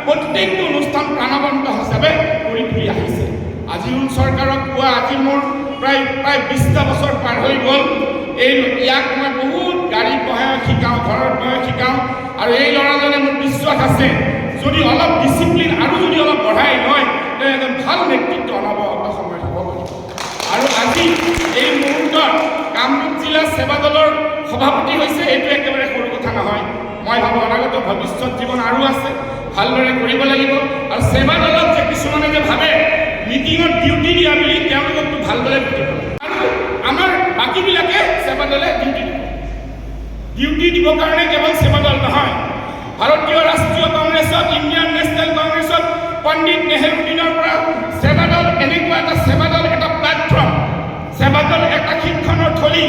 প্ৰত্যেকটো অনুষ্ঠান প্ৰাণৱন্ত হিচাপে কৰি তুলি আহিছে। আজিৰুল চৰকাৰক কোৱা আজি মোৰ প্ৰায় প্ৰায় 20টা বছৰ পাৰ হৈ গ'ল। ইয়াক মই বহুত গাড়ীত বহাই শিকাওঁ, ঘৰত বহাই শিকাওঁ আৰু এই ল'ৰাজনে, মোৰ বিশ্বাস আছে, যদি অলপ ডিচিপ্লিন আৰু যদি অলপ বঢ়াই লয়, তেওঁ এজন ভাল নেতৃত্ব অনাগত সময়ত হ'ব পাৰিব। আৰু আজি এই মুহূৰ্তত কামৰূপ জিলা সেৱা দলৰ সভাপতি হৈছে, এইটো একেবাৰে সৰু কথা নহয়। মই ভাবোঁ অনাগত ভৱিষ্যত জীৱন আৰু আছে, ভালদৰে কৰিব লাগিব। আৰু সেৱা দলত যে কিছুমানে যে ভাবে মিটিঙত ডিউটি দিয়া বুলি, তেওঁলোককতো ভালদৰে বুজিব লাগে। আৰু আমাৰ বাকীবিলাকে সেৱা দলে ডিউটি দিব। ডিউটি দিবৰ কাৰণে কেৱল সেৱা দল নহয়, ভাৰতীয় ৰাষ্ট্ৰীয় কংগ্ৰেছত, ইণ্ডিয়ান নেশ্যনেল কংগ্ৰেছত পণ্ডিত নেহেৰুৰ দিনৰ পৰা সেৱা দল এনেকুৱা এটা, সেৱা দল এটা প্লেটফৰ্ম, সেৱা দল এটা শিক্ষণৰ থলী।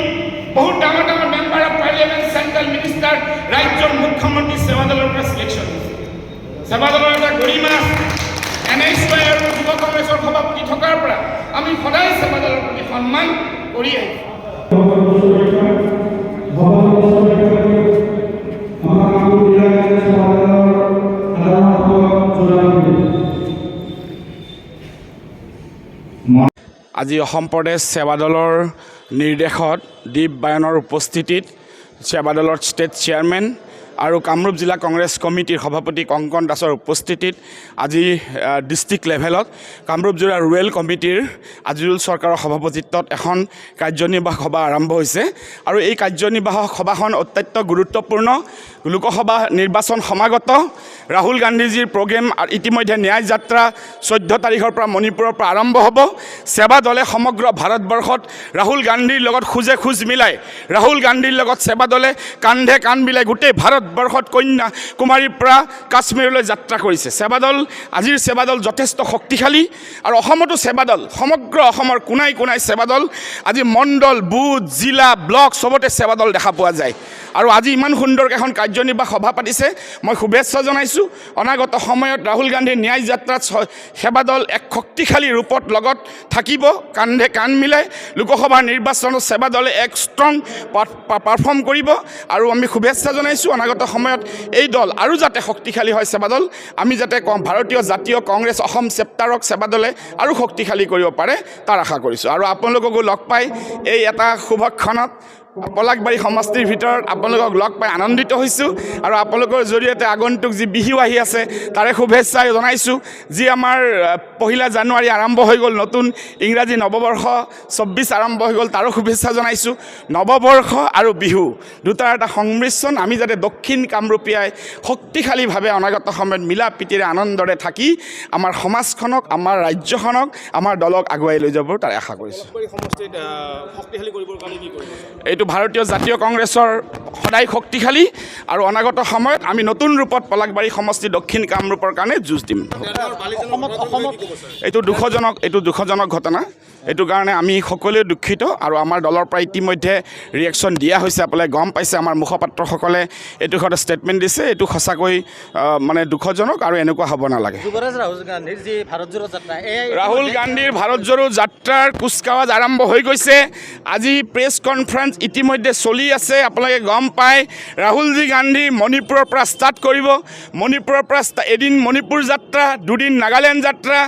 বহুত ডাঙৰ ডাঙৰ member of parliament, central minister, ৰাজ্যৰ মুখ্যমন্ত্ৰী সেৱা দলৰ পৰা চিলেকশ্যন হৈছে। সেৱা দলৰ এটা গৰিমা আছে। এনএছৱাই আৰু যুৱ কংগ্ৰেছৰ সভাপতি থকাৰ পৰা আমি সদায় সেৱা দলৰ প্ৰতি সন্মান কৰি আহিছোঁ। সভাপতি আমাৰ কামৰূপ জিলা কংগ্ৰেছ সভাপতিৰ সাধাৰণ সম্পাদক জোৰামণি। আজি অসম প্ৰদেশ সেৱা দলৰ নিৰ্দেশত দীপ বায়নৰ উপস্থিতিত সেৱা দলৰ ষ্টেট চেয়াৰমেন আৰু কামৰূপ জিলা কংগ্ৰেছ কমিটিৰ সভাপতি কংকন দাসৰ উপস্থিতিত আজি ডিষ্ট্ৰিক্ট লেভেলত কামৰূপ জিলা ৰুৰেল কমিটিৰ আজিজুল চৰকাৰৰ সভাপতিত্বত এখন কাৰ্যনিৰ্বাহক সভা আৰম্ভ হৈছে। আৰু এই কাৰ্যনিৰ্বাহক সভাখন অত্যন্ত গুৰুত্বপূৰ্ণ। লোকসভা নিৰ্বাচন সমাগত, ৰাহুল গান্ধীজীৰ প্ৰগ্ৰেম ইতিমধ্যে ন্যায় যাত্ৰা 14 তাৰিখৰ পৰা মণিপুৰৰ পৰা আৰম্ভ হ'ব। সেৱা দলে সমগ্ৰ ভাৰতবৰ্ষত ৰাহুল গান্ধীৰ লগত খোজে খোজ মিলাই, ৰাহুল গান্ধীৰ লগত সেৱা দলে কান্ধে কান্ধ মিলাই গোটেই ভাৰতবৰ্ষত কন্যাকুমাৰীৰ পৰা কাশ্মীৰলৈ যাত্ৰা কৰিছে। সেৱাদল, আজিৰ সেৱাদল যথেষ্ট শক্তিশালী আৰু অসমতো সেৱাদল, সমগ্ৰ অসমৰ কোনাই কোনাই সেৱাদল। আজি মণ্ডল, বুথ, জিলা, ব্লক চবতে সেৱাদল দেখা পোৱা যায়। আৰু আজি ইমান সুন্দৰকৈ এখন কাৰ্যনিৰ্বাহ সভা পাতিছে, মই শুভেচ্ছা জনাইছোঁ। অনাগত সময়ত ৰাহুল গান্ধীৰ ন্যায় যাত্ৰাত সেৱাদল এক শক্তিশালী ৰূপত লগত থাকিব, কান্ধে কান্ধ মিলাই লোকসভাৰ নিৰ্বাচনত সেৱা দলে এক ষ্ট্ৰং পাৰফৰ্ম কৰিব। আৰু আমি শুভেচ্ছা জনাইছোঁ, অনাগত সময়ত এই দল আৰু যাতে শক্তিশালী হয়। সেৱা দল আমি যাতে কওঁ, ভাৰতীয় জাতীয় কংগ্ৰেছ অসম চেপ্টাৰক সেৱা দলে আৰু শক্তিশালী কৰিব পাৰে, তাৰ আশা কৰিছোঁ। আৰু আপোনালোককো লগ পাই এই এটা শুভক্ষণত পলাশবাৰী সমষ্টিৰ ভিতৰত আপোনালোকক লগ পাই আনন্দিত হৈছোঁ। আৰু আপোনালোকৰ জৰিয়তে আগন্তুক যি বিহু আহি আছে, তাৰে শুভেচ্ছা জনাইছোঁ। যি আমাৰ 1 জানুৱাৰী আৰম্ভ হৈ গ'ল, নতুন ইংৰাজী নৱবৰ্ষ 24 আৰম্ভ হৈ গ'ল, তাৰো শুভেচ্ছা জনাইছোঁ। নৱবৰ্ষ আৰু বিহু দুটাৰ এটা সংমিশ্ৰণ, আমি যাতে দক্ষিণ কামৰূপীয়াই শক্তিশালীভাৱে অনাগত সময়ত মিলা প্ৰীতিৰে আনন্দৰে থাকি আমাৰ সমাজখনক, আমাৰ ৰাজ্যখনক, আমাৰ দলক আগুৱাই লৈ যাব, তাৰে আশা কৰিছোঁ। পলাশবাৰী সমষ্টিত শক্তিশালী কৰিবৰ কাৰণে কি কৰিব? এইটো ভাৰতীয় জাতীয় কংগ্ৰেছৰ সদায় শক্তিশালী আৰু অনাগত সময়ত আমি নতুন ৰূপত পলাশবাৰী সমষ্টি, দক্ষিণ কামৰূপৰ কাৰণে যুঁজ দিম। অসমত এইটো দুখজনক ঘটনা। এইটো কাৰণে আমি সকলোৱে দুখিত আৰু আমাৰ দলৰ পৰা ইতিমধ্যে ৰিয়েকশ্যন দিয়া হৈছে। আপোনালোকে গম পাইছে, আমাৰ মুখপাত্ৰসকলে এইটো ক্ষেত্ৰত ষ্টেটমেণ্ট দিছে। এইটো সঁচাকৈ মানে দুখজনক আৰু এনেকুৱা হ'ব নালাগে। যুৱৰাজ ৰাহুল গান্ধীৰ যি ভাৰত জোড়ো যাত্ৰা, এই ৰাহুল গান্ধীৰ ভাৰত জোড়ো যাত্ৰাৰ কুচকাৱাজ আৰম্ভ হৈ গৈছে। আজি প্ৰেছ কনফাৰেন্স ইতিমধ্যে চলি আছে, আপোনালোকে গম পায়। ৰাহুলজী গান্ধী মণিপুৰৰ পৰা ষ্টাৰ্ট কৰিব। মণিপুৰৰ পৰা এদিন মণিপুৰ যাত্ৰা, দুদিন নাগালেণ্ড যাত্ৰা,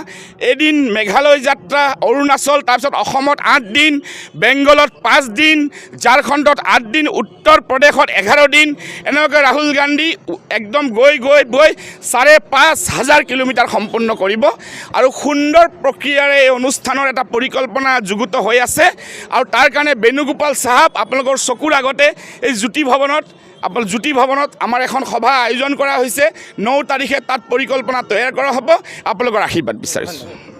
এদিন মেঘালয় যাত্ৰা, অৰুণাচল, তাৰপিছত অসমত 8 দিন, বেংগলত 5 দিন, ঝাৰখণ্ডত 8 দিন, উত্তৰ প্ৰদেশত 11 দিন। এনেকুৱাকৈ ৰাহুল গান্ধী একদম গৈ গৈ গৈ 5,500 কিলোমিটাৰ সম্পূৰ্ণ কৰিব। আৰু সুন্দৰ প্ৰক্ৰিয়াৰে এই অনুষ্ঠানৰ এটা পৰিকল্পনা যুগুত হৈ আছে। আৰু তাৰ কাৰণে বেণুগোপাল চাহাব আপোনালোকৰ চকুৰ আগতে এই জ্যোতি ভৱনত, আপোনাৰ জ্যোতি ভৱনত আমাৰ এখন সভা আয়োজন কৰা হৈছে 9 তাৰিখে। তাত পৰিকল্পনা তৈয়াৰ কৰা হ'ব। আপোনালোকৰ আশীৰ্বাদ বিচাৰিছোঁ।